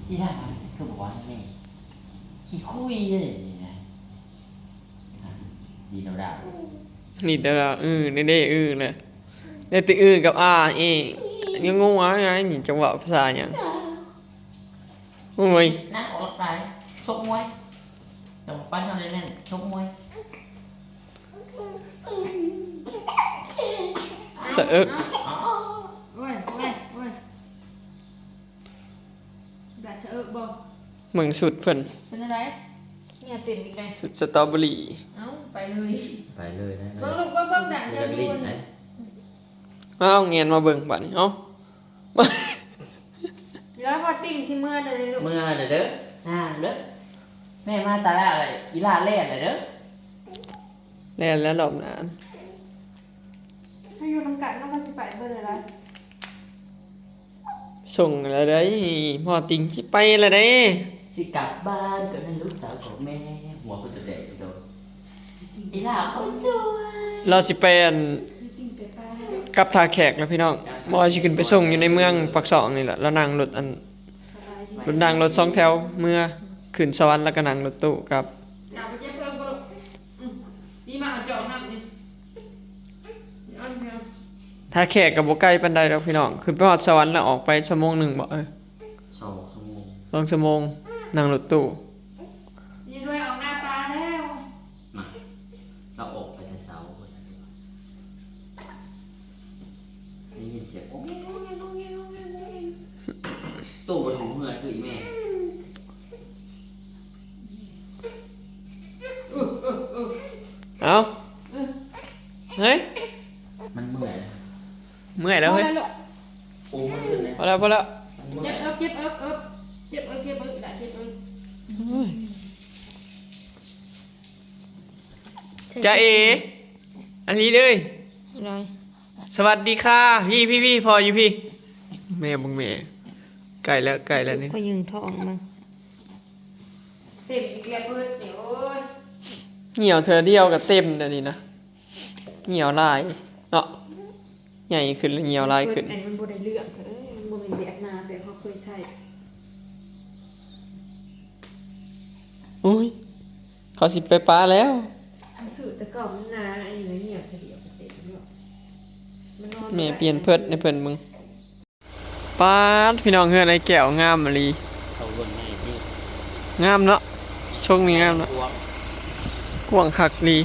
ອີ່ຫຼ້າຄືບໍ່ວ່າແມ່ ຂີ້ຄຸຍເດ້ນີ້ນະ ດີໂນດາ ນີ້ດາ ເອີ ນີ້ເດ້ ເອີ ນະ ໄດ້ແຕ່ ເອີ ກັບ ອາ ເອ ຍັງງົງວ່າໄງ ນີ້ຈະເວົ້າພາສາຫຍັງ? ໂອ້ຍ ນັ່ງອອກກຳລັງກາຍ ຊົກມວຍ ຕ້ອງປັ້ນເຮົາແໜ້ນໆ ຊົກມວຍ ສະເອິກ ໂອ້ຍ ໂອ້ຍ ໂອ້ຍ ດາສະເອິກບໍ່? ເບິ່ງຊຸດເພິ່ນ ເປັນຈັ່ງໃດ? ເຫື່ອເຕັມອີກແລ້ວ ຊຸດສະຕໍເບີຣີ ເອົ້າ ໄປເລີຍ ໄປເລີຍນະ ເບິ່ງລູກ ເບິ່ງ ເບິ່ງດາ ເຈົ້າຢູ່ ເອົ້າ ແງນມາເບິ່ງບາດນີ້ ເອົ້າ ອີຫຼ້າ ພໍ່ຕິ່ງຊິເມືອແລ້ວເດີລູກ ເມືອແລ້ວເດີ ນາງເດີ ແມ່ມາຕາຫຼ້າ ອີຫຼ້າແລ່ນແລ້ວເດີ ແລ່ນແລ້ວລອບໜ້າ ເຮົາຢູ່ນຳກັນເນາະ ເຮົາຊິໄປເບິດແລ້ວລະ ສົ່ງແລ້ວໃດ໋ ພໍ່ຕິ່ງຊິໄປແລ້ວເດ້ ຊິກັບບ້ານກໍແມ່ນລູກສາວຂອງແມ່ ຫົວເພິ່ນຈະແດງໂຕ ອີຫຼ້າຄົນສວຍ ລາວຊິໄປອັນ ກັບທ່າແຂກແລ້ວພີ່ນ້ອງ ບໍ່ວ່າຊິຂຶ້ນໄປສົ່ງຢູ່ໃນເມືອງປາກຊ່ອງນີ້ແຫຼະ ລາວນັ່ງລົດອັນ ລົດນັ່ງລົດສອງແຖວເມືອ ຂຶ້ນສະຫວັນແລ້ວກໍນັ່ງລົດຕູ້ກັບ ນີ້ມາເອົາຈອກນ້ຳນີ້ ນີ້ເອົານີ້ ທ່າແຂກກໍບໍ່ໄກປານໃດດອກພີ່ນ້ອງ ຂຶ້ນໄປຮອດສະຫວັນແລ້ວອອກໄປຊົ່ວໂມງໜຶ່ງບໍ ເອີ ສອງຊົ່ວໂມງ ສອງຊົ່ວໂມງ ນັ່ງລົດຕູ້ ນີ້ດ້ວຍອອກໜ້າຕາແລ້ວ ມາ ລາວອອກໄປແຕ່ເຊົ້າພຸ້ນ ໄດ້ຍິນສຽງ ໂອເຄ ໂອເຄ ໂອເຄ ໂອເຄ ໂຕບໍ່ຖືກເຮືອນຄືອີແມ່ ເອົ້າ ເອີ ເຮີ້ຍ ມັນເມື່ອຍ ເມື່ອຍແລ້ວເຮີ້ຍ ພໍແລ້ວລູກ ໂອ້ ມັນຂຶ້ນແລ້ວ ພໍແລ້ວ ພໍແລ້ວ ມັນເມື່ອຍ ເຈັບເອິບ ເຈັບເອິບ ເອິບ ເຈັບເອິບ ເຈັບເອິບ ເຈັບເອິບ ໂອ້ຍ ຈາເອ ອັນນີ້ເລີຍ ສະຫວັດດີຄ່າ ພີ້ ພີ້ ພໍ່ຢູ່ພີ້ ແມ່ເບິ່ງແມ່ ໃກ້ແລ້ວ ໃກ້ແລ້ວນີ້ ຂ້ອຍຍຶງທ້ອງມັນ ເຕັມອີກແລ້ວເພິ່ນນີ້ ໂອ້ຍ ຍ່ຽວເທື່ອດຽວກໍເຕັມແລ້ວນີ້ນະ ຍ່ຽວຫຼາຍເນາະ ໃຫຍ່ຂຶ້ນແລ້ວຍ່ຽວຫຼາຍຂຶ້ນ ອັນນີ້ມັນບໍ່ໄດ້ເລື່ອງ ເອີ ມັນບໍ່ແມ່ນແບບໜ້າແບບເຮົາເຄີຍໃຊ້ ໂອ້ຍ ເຂົາຊິໄປປະແລ້ວ ອັນຊື້ແຕ່ເກົ່າມັນໜາ ອັນນີ້ລະຍ່ຽວເທື່ອດຽວກໍເຕັມເນາະ ມັນນອນ ແມ່ປ່ຽນເພີດໃຫ້ເພິ່ນເບິ່ງ ປາດ ພີ່ນ້ອງ ເຮືອນອ້າຍແກ້ວງາມອີ່ຫຼີ ເຂົາເບິ່ງໃນນີ້ ງາມເນາະ ຊົງນີ້ງາມເນາະ ກວ້າງ ກວ້າງຄັກອີ່ຫຼີ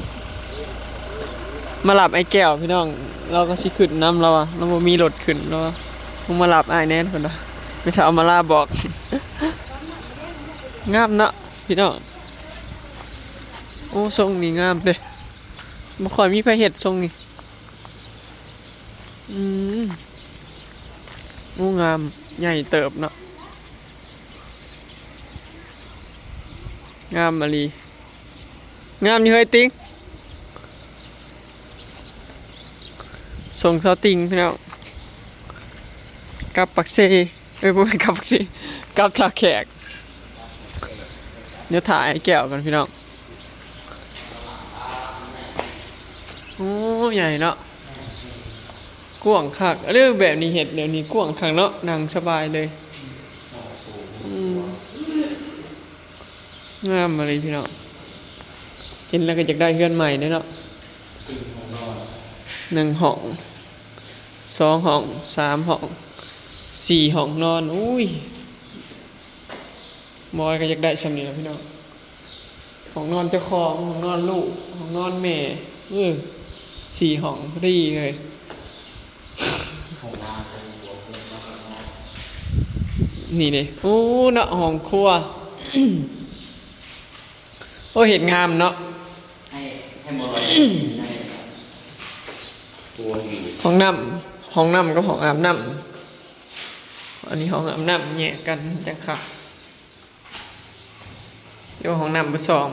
ມາຮັບອ້າຍແກ້ວ ພີ່ນ້ອງ ລາວກໍຊິຂຶ້ນນຳ ລາວວ່າ ລາວບໍ່ມີລົດຂຶ້ນ ລາວວ່າ ມຶງມາຮັບອ້າຍແດ່ ເພິ່ນວ່າ ແມ່ເຖົ້າມາລາບອກ ງາມເນາະ ພີ່ນ້ອງ ໂອ້ ຊົງນີ້ງາມເດ້ ບໍ່ຄ່ອຍມີໃຜເຮັດຊົງນີ້ ອືມ ໂອ້ ງາມ ໃຫຍ່ເຕີບເນາະ ງາມອີ່ຫຼີ ງາມຢູ່ເຮີ້ຍຕິ່ງ ສົ່ງສາວຕິ່ງ ພີ່ນ້ອງ ກັບປາກເຊ ເອີ ບໍ່ແມ່ນກັບປາກເຊ ກັບທ່າແຂກ ດຽວຖ້າອ້າຍແກ້ວກ່ອນ ພີ່ນ້ອງ ໂອ້ ໃຫຍ່ເນາະ ກວ້າງຄັກເດີ ແບບນີ້ເຮັດແບບນີ້ກວ້າງຄັກເນາະ ນັ່ງສະບາຍເລີຍ ອືມ ງາມອີ່ຫຼີພີ່ນ້ອງ ເຫັນແລ້ວກໍຢາກໄດ້ເຮືອນໃໝ່ເດ້ເນາະ ໜຶ່ງຫ້ອງ ສອງຫ້ອງ ສາມຫ້ອງ ສີ່ຫ້ອງນອນ ໂອ້ຍ ບອຍກໍຢາກໄດ້ສ່ຳນີ້ລະພີ່ນ້ອງ ຫ້ອງນອນເຈົ້າຂອງ ຫ້ອງນອນລູກ ຫ້ອງນອນແມ່ ເອີ ສີ່ຫ້ອງພໍດີເລີຍ ນີ້ເດ້ ໂອ້ ເນາະ ຫ້ອງຄົວ ໂອ້ ເຮັດງາມເນາະ ຫ້ອງນ້ຳ ຫ້ອງນ້ຳກັບຫ້ອງອາບນ້ຳ ອັນນີ້ຫ້ອງອາບນ້ຳແຍກກັນ ຈັ່ງຄັກ. ເອີ ຫ້ອງນ້ຳເບິດສອງ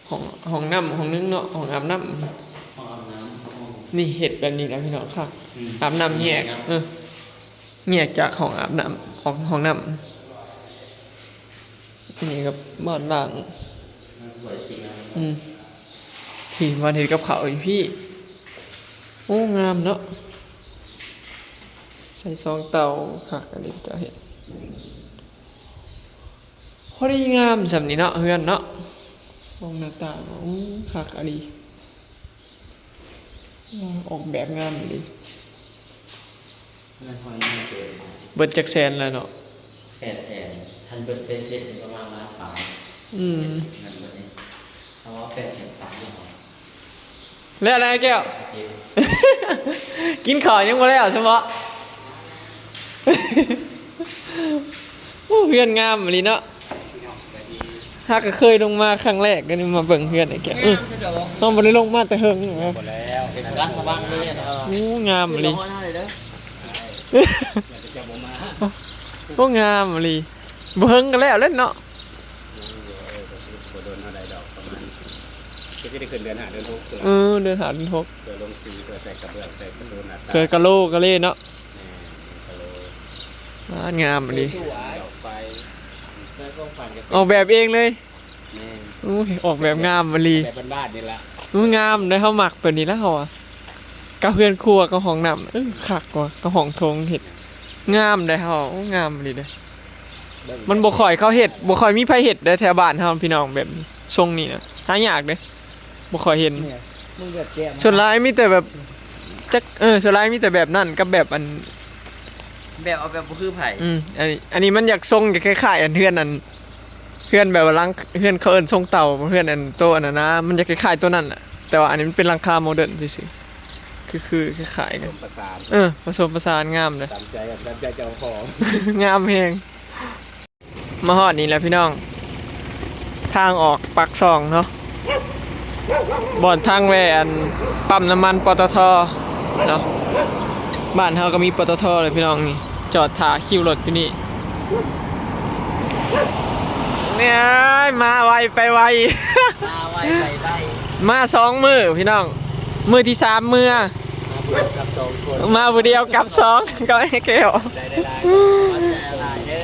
ຫ້ອງ ຫ້ອງນ້ຳຫ້ອງໜຶ່ງເນາະ ຫ້ອງອາບນ້ຳ ຫ້ອງອາບນ້ຳ ຫ້ອງ ນີ້ເຮັດແບບນີ້ແຫຼະພີ່ນ້ອງ ຄັກ ອືມ ອາບນ້ຳແຍກ ແຍກ ເອີ ແຍກຈາກຫ້ອງອາບນ້ຳ ຫ້ອງ ຫ້ອງນ້ຳ ອັນນີ້ກໍບ່ອນລ້າງ ອືມ ພີ້ ບ່ອນເຮັດກັບເຂົ້າຢູ່ພີ້ ໂອ້ ງາມເນາະ ໃສ່ສອງເຕົາ ຄັກອັນນີ້ເຈົ້າເຮັດ ພໍດີງາມສ່ຳນີ້ເນາະ ເຮືອນເນາະ. ເບິ່ງໜ້າຕ່າງ ໂອ້ ຄັກອີ່ຫຼີ ອອກແບບງາມອີ່ຫຼີ. ເງິນຂ້ອຍຍັງບໍ່ເຕັມ. ເບິດຈັກແສນແລ້ວເນາະ? ແປດແສນ. ຄັນເບິດເບັດເສັດນີ້ປະມານລ້ານປາຍ. ອືມ ເງິນເບິດນີ້ ເອົາແປດແສນປາຍ. ແລ້ວ ແລ້ວແກ້ວ ໂອເຄ ກິນເຂົ້າຍັງບໍ່ແລ້ວຊັ້ນບໍ? ໂອ້ ເຮືອນງາມອີ່ຫຼີເນາະ. ຫາກະເຄີຍລົງມາຄັ້ງແລກເດ້ ມາເບິ່ງເຮືອນໄອ້ແກ້ວ. ເອີ ເຮົາບໍ່ໄດ້ລົງມາແຕ່ເຫິງ. ບໍ່ແລ້ວ ເຫັນການສະຫວ່າງເລີຍນະ. ໂອ້ ງາມອີ່ຫຼີ. ໂອ້ ງາມອີ່ຫຼີ. ບໍ່ເຫິງກະແລ້ວແຫຼະເນາະ. ຍັງຢູ່ ເອີ ບໍ່ດົນເທົ່າໃດດອກ ປະມານ ຄືຊິໄດ້ຂຶ້ນເດືອນຫ້າເດືອນຫົກ. ເອີ ເດືອນຫ້າເດືອນຫົກ ເພື່ອລົງສີ ເພື່ອໃສ່ກະເບື້ອງ ໃສ່ປະຕູໜ້າຕ່າງ ເພື່ອກະໂຫຼກະເລເນາະ. ແມ່ນ ກະໂຫຼ. ອ່າ ງາມອີ່ຫຼີ. ດອກໄຟ ໃສ່ຂອງຂວັນກັບ ອອກແບບເອງເລີຍ. ແມ່ນ. ໂອ້ຍ ອອກແບບງາມອີ່ຫຼີ ແບບບ້ານໆນີ້ລະ. ໂອ້ຍ ງາມເດ້ ເຮົາມັກແບບນີ້ລະເຮົາອະ. ກັບເຮືອນຄົວ ກັບຫ້ອງນ້ຳ ເອີ ຄັກວ່າ ກັບຫ້ອງໂຖງເຮັດ ງາມເດ້ເຮົາ. ໂອ້ ງາມອີ່ຫຼີເດ້. ມັນບໍ່ຄ່ອຍເຂົາເຮັດ ບໍ່ຄ່ອຍມີໃຜເຮັດໄດ໋ແຖວບ້ານເຮົາ ພີ່ນ້ອງ ແບບນີ້ ຊົງນີ້ນະ ຫາຍາກເດ້ ບໍ່ຄ່ອຍເຫັນ. ສ່ວນຫຼາຍມີແຕ່ແບບ ຈັກ ເອີ ສ່ວນຫຼາຍມີແຕ່ແບບນັ້ນກັບແບບອັນ ແບບເອົາແບບບໍ່ຄືໃຜ. ອືມ ອັນນີ້ ອັນນີ້ມັນຢາກຊົງ ຢາກຄ້າຍໆ ອັນເຮືອນ ອັນເຮືອນແບບວ່າຫຼັງ ເຮືອນເຂົາເອີ້ນຊົງເຕົ່າ ເຮືອນອັນໂຕອັນນັ້ນນະ ມັນຢາກຄ້າຍໆ ໂຕນັ້ນແຫຼະ ແຕ່ວ່າອັນນີ້ມັນເປັນຫຼັງຄາໂມເດີນຊື່ໆ ຄື ຄືຄ້າຍໆ ກັນ ປະສານ. ເອີ ປະສົມປະສານ ງາມເດ້ ຕາມໃຈ ຕາມໃຈເຈົ້າຂອງ ງາມແຮງ. ມາຮອດນີ້ແລ້ວພີ່ນ້ອງ ທາງອອກປາກຊ່ອງເນາະ ບ່ອນທາງແວ່ອັນປ້ຳນ້ຳມັນ ປຕທ ເນາະ. ບ້ານເຮົາກະມີ ປຕທ ເລີຍພີ່ນ້ອງນີ້ ຈອດຖ້າຄິວລົດຢູ່ນີ້. ເອີຍ ມາໄວໄປໄວ ມາໄວໄປໄວ ມາສອງມື້ພີ່ນ້ອງ ມື້ທີສາມເມືອ ມາຜູ້ດຽວກັບສອງ ມາຜູ້ດຽວກັບສອງ ກັບໄອ້ແກ້ວ ໄດ້ຫຼາຍໆ ຂອບໃຈຫຼາຍເດີ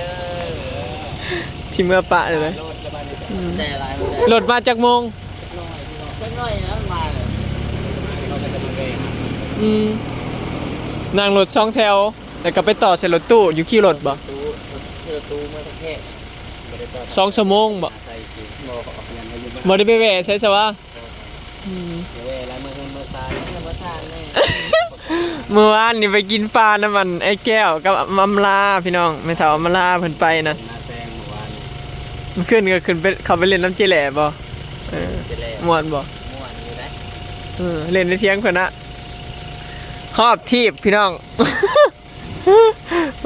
ຊິເມືອປະເລີຍ. ອືມ ແຕ່ຫຼາຍ ລົດມາຈັກໂມງ? ຈັກໜ້ອຍ ຈັກໜ້ອຍແລ້ວມາເລີຍ. ອືມ ນັ່ງລົດສອງແຖວ ແລ້ວກະໄປຕໍ່ໃສ່ລົດຕູ້ ຢູ່ຄິວລົດບໍ? ຂີ່ລົດຕູ້ເມືອທັງແຂກ ສອງຊົ່ວໂມງບໍ? ບໍ່ໄດ້ໄປແວ່ໃສຊະວະ? ອືມ ແວ່ລະເມືອເຮືອນເມືອຊານ ເມືອຊານແນ່. ມື້ວານນີ້ໄປກິນປານຳອັນໄອ້ແກ້ວກັບອຳລາພີ່ນ້ອງ ແມ່ເຖົ້າອຳລາເພິ່ນໄປນະ. ມາແຊງມື້ວານນີ້ ມື້ຄືນກະຂຶ້ນໄປ ເຂົ້າໄປຫຼິ້ນນຳເຈ້ແຫຼບໍ? ເອີ ເຈ້ແຫຼ ມ່ວນບໍ? ມ່ວນຢູ່ໃດ໋. ເອີ ຫຼິ້ນໃນຖຽງເພິ່ນນະ ຮອບທີບພີ່ນ້ອງ.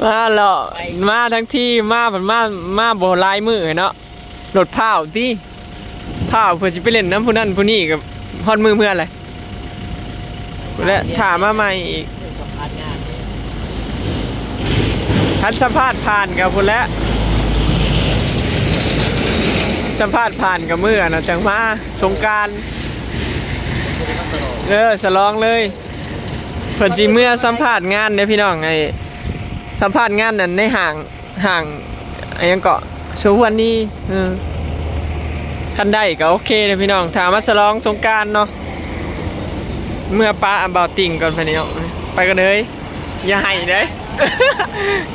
ມາເລາະ ມາທັງທີ ມາ ມາ ມາບໍ່ຫຼາຍມື້ເນາະ ລົດພ້າວຕິ ພ້າວເພື່ອຊິໄປຫຼິ້ນນຳຜູ້ນັ້ນຜູ້ນີ້ ກະຮອດມື້ເມືອແຫຼະ ແລະຖ້າມາໃໝ່ອີກ. ຄັນສຳພາດຜ່ານກະພຸ້ນແຫຼະ ສຳພາດຜ່ານກະມື້ອັນນະຈັ່ງມາ ສົງການ ເອີ ສະຫຼອງເລີຍ. ເພິ່ນຊິເມືອສຳພາດງານເດ້ພີ່ນ້ອງ ໄອ້ ສຳພາດງານນັ້ນໃນຫ້າງ ຫ້າງ ອີຫຍັງເກາະ ໂຊຮວນນີ. ເອີ ຄັນໄດ້ກະໂອເຄເດ້ພີ່ນ້ອງ ຖ້າມາສະຫຼອງສົງການເນາະ. ເມືອປະບ່າວຕິ່ງກ່ອນ ພີ່ນ້ອງ ໄປກ່ອນເດີ ຢ່າໄຫ້ເດີ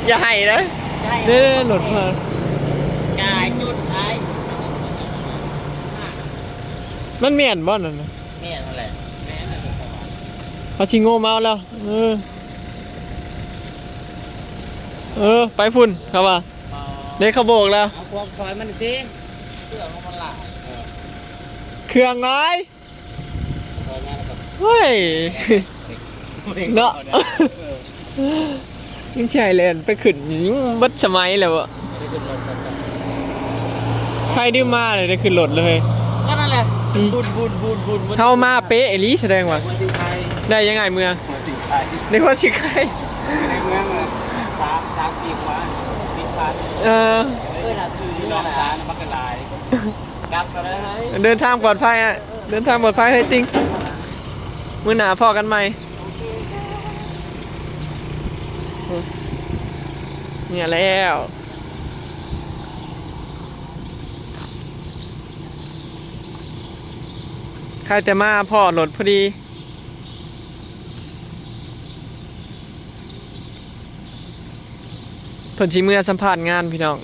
ຢ່າໄຫ້ເດີ. ເດ້ ລົດມາ ກາຍຈຸດໄປ ມັນແມ່ນບໍ່ນັ້ນນະ? ແມ່ນຫັ້ນແຫຼະ ເຮົາຊິໂງມເອົາແລ້ວ. ເອີ ເອີ ໄປພຸ້ນ ເຂົາວ່າ ເດ້ ເຂົາໂບກແລ້ວ. ເອົາພວກຖອຍມັນຕິ ເຄື່ອງມັນຫຼາຍ ເອີ ເຄື່ອງຫຼາຍ ຖອຍມາແລ້ວກະ ໂອ້ຍ ເນາະ. ເອີ ຍັງໃຊ້ແລ່ນໄປຂຶ້ນ ເບິດສະໄໝແລ້ວ. ໄປດຶມມາເລີຍ ໄດ້ຂຶ້ນລົດເລີຍ ກໍນັ້ນແຫຼະ. ອືມ ບຸນ ບຸນ ບຸນ ບຸນ ເຮົາມາເປະອີ່ຫຼີ ສະແດງວ່າ ໄດ້ຍັງໄງເມືອ ໄດ້ຫົວຊິໄຄ ໄດ້ເມືອມາສາມ ສາມສີ່ວັນ ສິບວັນ. ເອີ ເອີ ໜ້າຄືຢູ່ໜອງສານະ ມັນກະຫຼາຍ. ກັບກັນເລີຍ ເດີນທາງປອດໄພ ເດີນທາງປອດໄພເຮີຍຕິງ ມື້ໜ້າພໍ້ກັນໃໝ່. ເມືອແລ້ວ ໃຄ່ແຕ່ມາພໍ້ລົດພໍດີ. ເພິ່ນຊິເມືອສຳພາດງານພີ່ນ້ອງ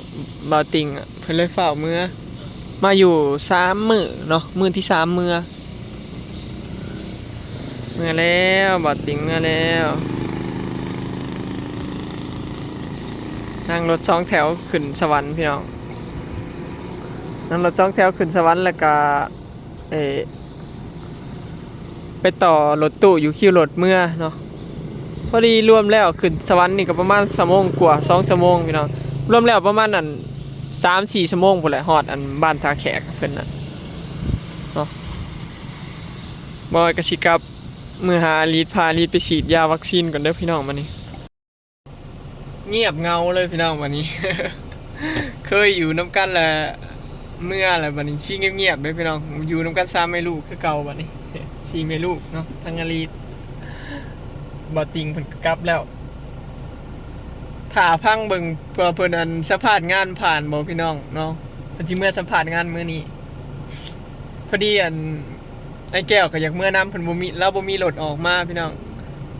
ບ່າວຕິ່ງ ເພິ່ນເລີຍຟ້າວເມືອ ມາຢູ່ສາມມື້ເນາະ ມື້ທີສາມເມືອ ເມືອແລ້ວ ບ່າວຕິ່ງເມືອແລ້ວ ນັ່ງລົດສອງແຖວຂຶ້ນສະຫວັນພີ່ນ້ອງ ນັ່ງລົດສອງແຖວຂຶ້ນສະຫວັນ ແລ້ວກະ ເອີ ໄປຕໍ່ລົດຕູ້ຢູ່ຄິວລົດເມືອເນາະ ພໍດີລວມແລ້ວຂຶ້ນສະຫວັນນີ້ກໍປະມານຊົ່ວໂມງກວ່າ ສອງຊົ່ວໂມງພີ່ນ້ອງ ລວມແລ້ວປະມານອັນ ສາມສີ່ຊົ່ວໂມງພຸ້ນແຫຼະ ຮອດອັນບ້ານທ່າແຂກເພິ່ນນັ້ນເນາະ ບອຍກໍຊິກັບເມືອຫາອາລິດ ພາອາລິດໄປສີດຢາວັກຊີນກ່ອນເດີພີ່ນ້ອງ ບາດນີ້. ງຽບເຫງົາເລີຍພີ່ນ້ອງ ບາດນີ້ ເຄີຍຢູ່ນຳກັນແລ້ວເມືອແລ້ວ ບາດນີ້ຊິງຽບໆເດີພີ່ນ້ອງ ຢູ່ນຳກັນສາມແມ່ລູກຄືເກົ່າ ບາດນີ້ສີ່ແມ່ລູກເນາະ ທັງອາລິດ ບ່າວຕິ່ງເພິ່ນກໍກັບແລ້ວ ຖ້າຟັງເບິ່ງວ່າເພິ່ນອັນສຳພາດງານຜ່ານບໍ່ພີ່ນ້ອງເນາະ ເພິ່ນຊິເມືອສຳພາດງານມື້ນີ້ ພໍດີອັນ ອ້າຍແກ້ວກໍຢາກເມືອນຳ ເພິ່ນບໍ່ມີ ລາວບໍ່ມີລົດອອກມາພີ່ນ້ອງ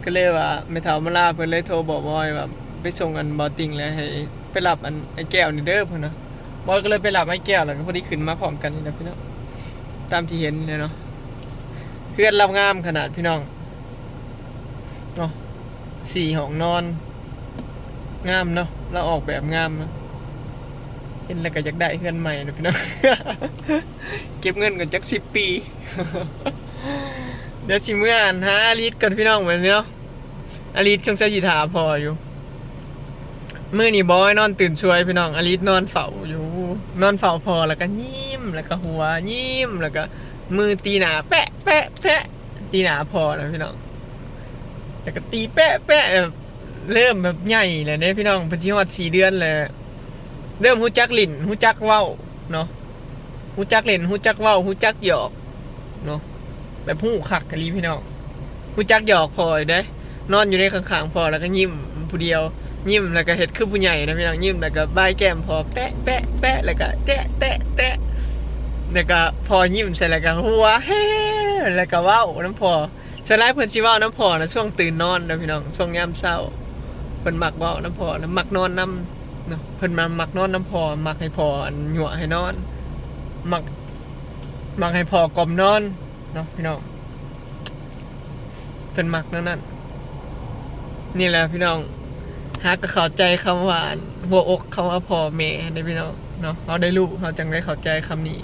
ກໍເລີຍວ່າແມ່ເຖົ້າມາລາເພິ່ນເລີຍໂທບອກບອຍວ່າ ໄປສົ່ງອັນບ່າວຕິ່ງ ແລ້ວໃຫ້ໄປຮັບອັນອ້າຍແກ້ວນີ້ເດີເພິ່ນວ່າ ບອຍກໍເລີຍໄປຮັບອ້າຍແກ້ວ ແລ້ວກໍພໍດີຂຶ້ນມາພ້ອມກັນນີ້ແຫຼະພີ່ນ້ອງ ຕາມທີ່ເຫັນແຫຼະເນາະ ເຮືອນລາວງາມຂະໜາດພີ່ນ້ອງເນາະ ສີ່ຫ້ອງນອນ ງາມເນາະ ລາວອອກແບບງາມເນາະ ເຫັນແລ້ວກໍຢາກໄດ້ເຮືອນໃໝ່ເນາະພີ່ນ້ອງ ເກັບເງິນກ່ອນຈັກສິບປີ ດຽວຊິເມືອຫາອາລິດກ່ອນພີ່ນ້ອງ ບາດນີ້ເນາະ ອາລິດສົງໄສຊິຖ້າພໍ່ຢູ່ ມື້ນີ້ບອຍນອນຕື່ນສວຍພີ່ນ້ອງ ອາລິດນອນເຝົ້າຢູ່ ນອນເຝົ້າພໍ່ ແລ້ວກໍຍິ້ມ ແລ້ວກໍຫົວ ຍິ້ມ ແລ້ວກໍມືຕີໜ້າແປະໆໆ ຕີໜ້າພໍ່ນະພີ່ນ້ອງ ແລ້ວກໍຕີແປະໆ ແບບ ເລີ່ມແບບໃຫຍ່ແລ້ວເດ້ພີ່ນ້ອງ ເພິ່ນຊິຮອດສີ່ເດືອນແລ້ວ ເລີ່ມຮູ້ຈັກຫຼິ້ນ ຮູ້ຈັກເວົ້າເນາະ ຮູ້ຈັກຫຼິ້ນ ຮູ້ຈັກເວົ້າ ຮູ້ຈັກຫຍອກເນາະ ແບບຮູ້ຄັກອີ່ຫຼີພີ່ນ້ອງ ຮູ້ຈັກຫຍອກພໍ່ຢູ່ເດ້ ນອນຢູ່ໃນຂ້າງໆພໍ່ ແລ້ວກໍຍິ້ມຜູ້ດຽວ ຍິ້ມແລ້ວກໍເຮັດຄືຜູ້ໃຫຍ່ນະພີ່ນ້ອງ ຍິ້ມແລ້ວກໍບາຍແກ້ມພໍ່ ແປະໆໆ ແລ້ວກໍແຕະໆໆ ແລ້ວກໍພໍ່ຍິ້ມໃສ່ ແລ້ວກໍຫົວແຮ ແລ້ວກໍເວົ້ານຳພໍ່ ສ່ວນຫຼາຍເພິ່ນຊິເວົ້ານຳພໍ່ນະ ຊ່ວງຕື່ນນອນເດີພີ່ນ້ອງ ຊ່ວງຍາມເຊົ້າ ເພິ່ນມັກເວົ້ານຳພໍ່ນະ ມັກນອນນຳເນາະ ເພິ່ນມາມັກນອນນຳພໍ່ ມັກໃຫ້ພໍ່ອັນຍົວະໃຫ້ນອນ ມັກ ມັກໃຫ້ພໍ່ກ່ອມນອນເນາະພີ່ນ້ອງ ເພິ່ນມັກແນວນັ້ນ ນີ້ແຫຼະພີ່ນ້ອງ ຫາກໍເຂົ້າໃຈຄຳວ່າ ອັນ ຫົວອົກ ຄຳວ່າພໍ່ແມ່ເດ້ພີ່ນ້ອງເນາະ ເຮົາໄດ້ລູກ ເຮົາຈັ່ງໄດ້ເຂົ້າໃຈຄຳນີ້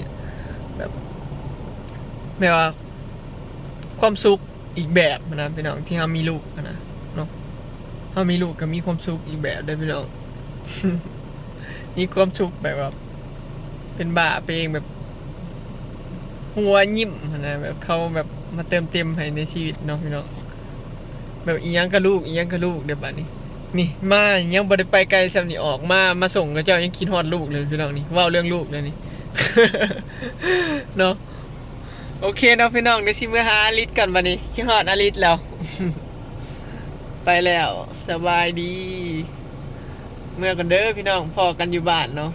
ແບບ ແບບວ່າ ຄວາມສຸກອີກແບບນະພີ່ນ້ອງ ທີ່ເຮົາມີລູກນະເນາະ ເຮົາມີລູກກໍມີຄວາມສຸກອີກແບບເດີພີ່ນ້ອງ ມີຄວາມສຸກແບບວ່າ ເປັນບ້າໄປເອງ ແບບຫົວຍິ້ມຫັ້ນນະ ແບບເຂົາແບບມາເຕີມເຕັມໃຫ້ໃນຊີວິດເນາະພີ່ນ້ອງ ແບບອີ່ຫຍັງກໍລູກ ອີ່ຫຍັງກໍລູກເດ້ບາດນີ້ ນີ້ມາຍັງບໍ່ໄດ້ໄປໄກສ່ຳນີ້ ອອກມາ ມາສົ່ງເຂົາເຈົ້າຍັງຄິດຮອດລູກເລີຍພີ່ນ້ອງ ນີ້ເວົ້າເລື່ອງລູກແລ້ວນີ້ ເນາະ ໂອເຄເນາະພີ່ນ້ອງ ດຽວຊິເມືອຫາອາລິດກ່ອນບາດນີ້ ຄິດຮອດອາລິດແລ້ວ ໄປແລ້ວ ສະບາຍດີ ເມືອກ່ອນເດີພີ່ນ້ອງ ພໍ້ກັນຢູ່ບ້ານເນາະ.